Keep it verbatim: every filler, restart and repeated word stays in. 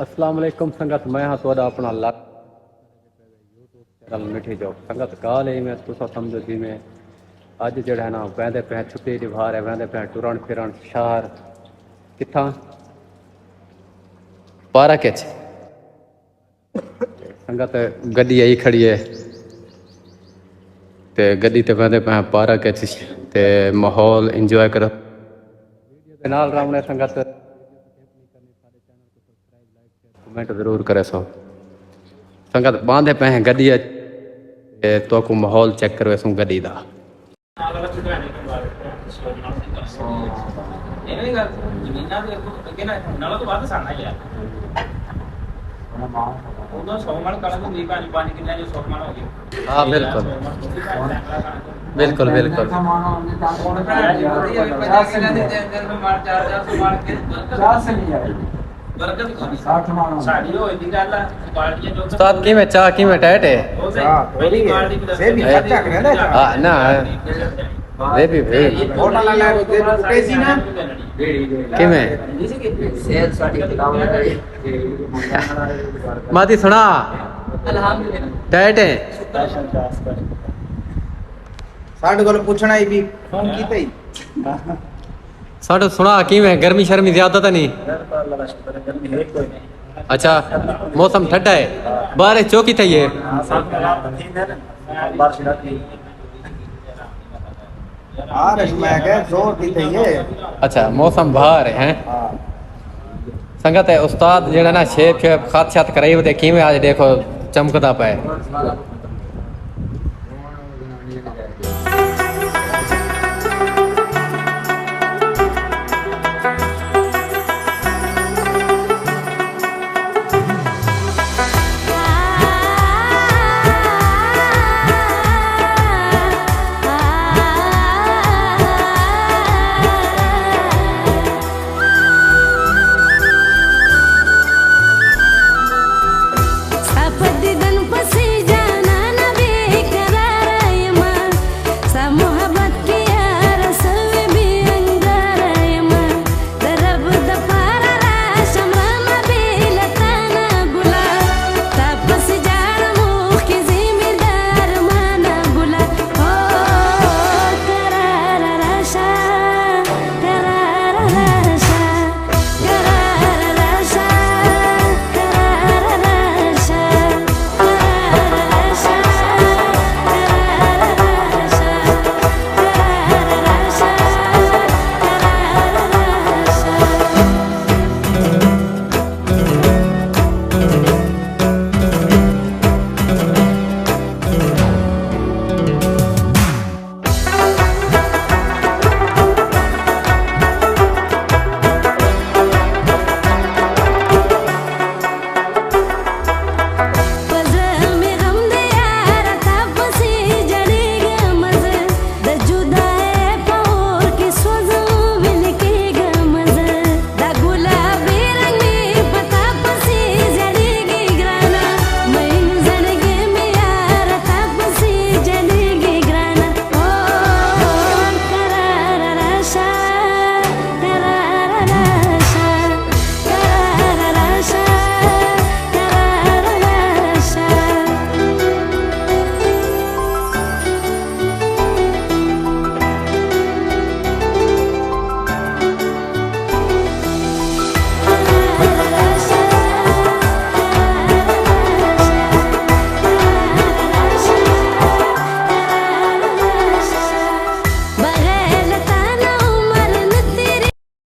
السلام علیکم سنگت، میں ہاں تہاݙا اپݨا لک چینل مٹھی جو۔ سنگت، ڳالھ ایویں تساں سمجھو جیویں اڄ جیڑھا ہے نا، ویندے پئے ہیں، چھٹی دی بہار ہے، ویندے پئے ہیں ٹرݨ پھرݨ شہر۔ کتھاں؟ پارک اچ۔ سنگت، گݙی آئی کھڑی ہے تے گݙی تے ویندے پئے ہیں پارک اچ تے ماحول انجوائے کرو۔ ویڈیو دے نال رہوݨے سنگت۔ کمنٹ ضرور کریسو۔ سنگت، ٻاہندے پئے ہیں گݙی اچ تے تہاکوں ماحول چیک کرویسوں گݙی دا۔ ہاں، بالکل۔ بالکل، بالکل۔ استاد، کیویں چاہ، کیویں ٹائٹ ہے؟ ہاں، نہ، یہ بھی بھائی۔ کیویں؟ ماتی سنا۔ ٹائٹ ہے۔ ساݙے کول پچھݨا ہی بھی فون کیتا ہی۔ ساݙو سنا کیویں؟ گرمی شرمی زیادہ تاں نہیں؟ اچھا، موسم ٹھڈا ہے، بارش چوکی تھئی ہے؟ بارش میں کہ زور دی تھئی ہے۔ اچھا، موسم بہار ہے، ہیں؟ ہاں۔ سنگت ہے، استاد جیڑھا نا شیپ شیپ خط شط کرائی ودے، کیویں اڄ ݙیکھو چمکدا پئے۔